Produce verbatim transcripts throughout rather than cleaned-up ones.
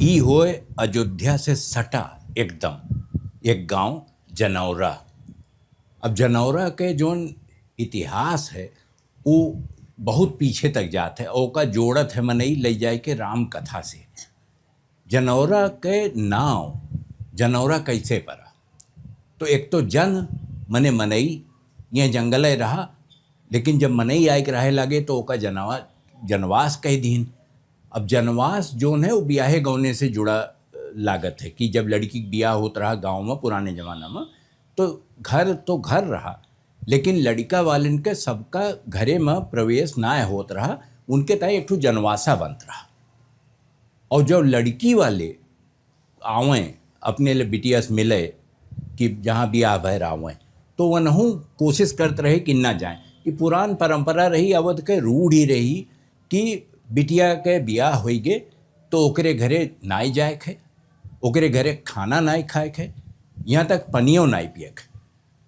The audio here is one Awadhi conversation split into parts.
ई होए अयोध्या से सटा एकदम एक गांव जनौरा। अब जनौरा के जोन इतिहास है, वो बहुत पीछे तक जात है। ओका जोड़त है मनई ले जाए के राम कथा से। जनौरा के नाव जनौरा कैसे पड़ा? तो एक तो जन मने मनई, यह जंगल है रहा, लेकिन जब मनई आए के रहे लागे तो ओका जनवा-, जनवास कह दीन। अब जनवास जोन है, वो बियाहे गौने से जुड़ा, अ, लागत है कि जब लड़की के बियाह होत रहा गाँव में पुराने जमाना में, तो घर तो घर रहा, लेकिन लड़िका वालन के सबका घरे में प्रवेश ना होत रहा, उनके ताई एक ठो जनवासा बनत रहा। और जब लड़की वाले आवें अपने ले बिटिया से मिले कि जहाँ बियाह भय आवें, तो वनहू कोशिश करत रहे कि ना जाएं। ये पुरान परंपरा रही, अवध के रूढ़ ही रही कि बिटिया के बियाह होई गे तो ओकरे घरे नाई जाए खे, ओकरे घरे खाना नाई खाए खे, यहाँ तक पनियो नाई पिए खे।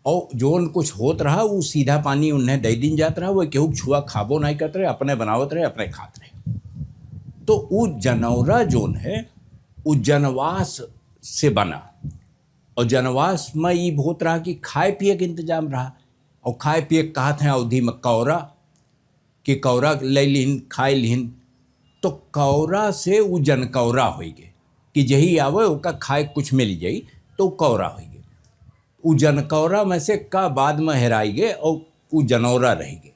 और जोन कुछ होत रहा, उ सीधा पानी उन्हें दे दिन जात रहा, वो केहू छुआ खाबो नाई करत रहे, अपने बनावत रहे, अपने खात रहे। तो उ जनौरा जोन है, उ जनवास से बना। और जनवास में ई होत रहा कि खाए पिए के इंतजाम रहा, और खाए पिए के कहत हैं अवधी में कौरा, कि कौरा ले लिहिन, खाए लिहिन, तो कौरा से उ जनकौरा होई गे, कि जही आवे ओका खाए कुछ मिल जाई, तो कौरा होई गे। उ जनकौरा में से का बाद में हेराई गे और उ जनौरा रही गे।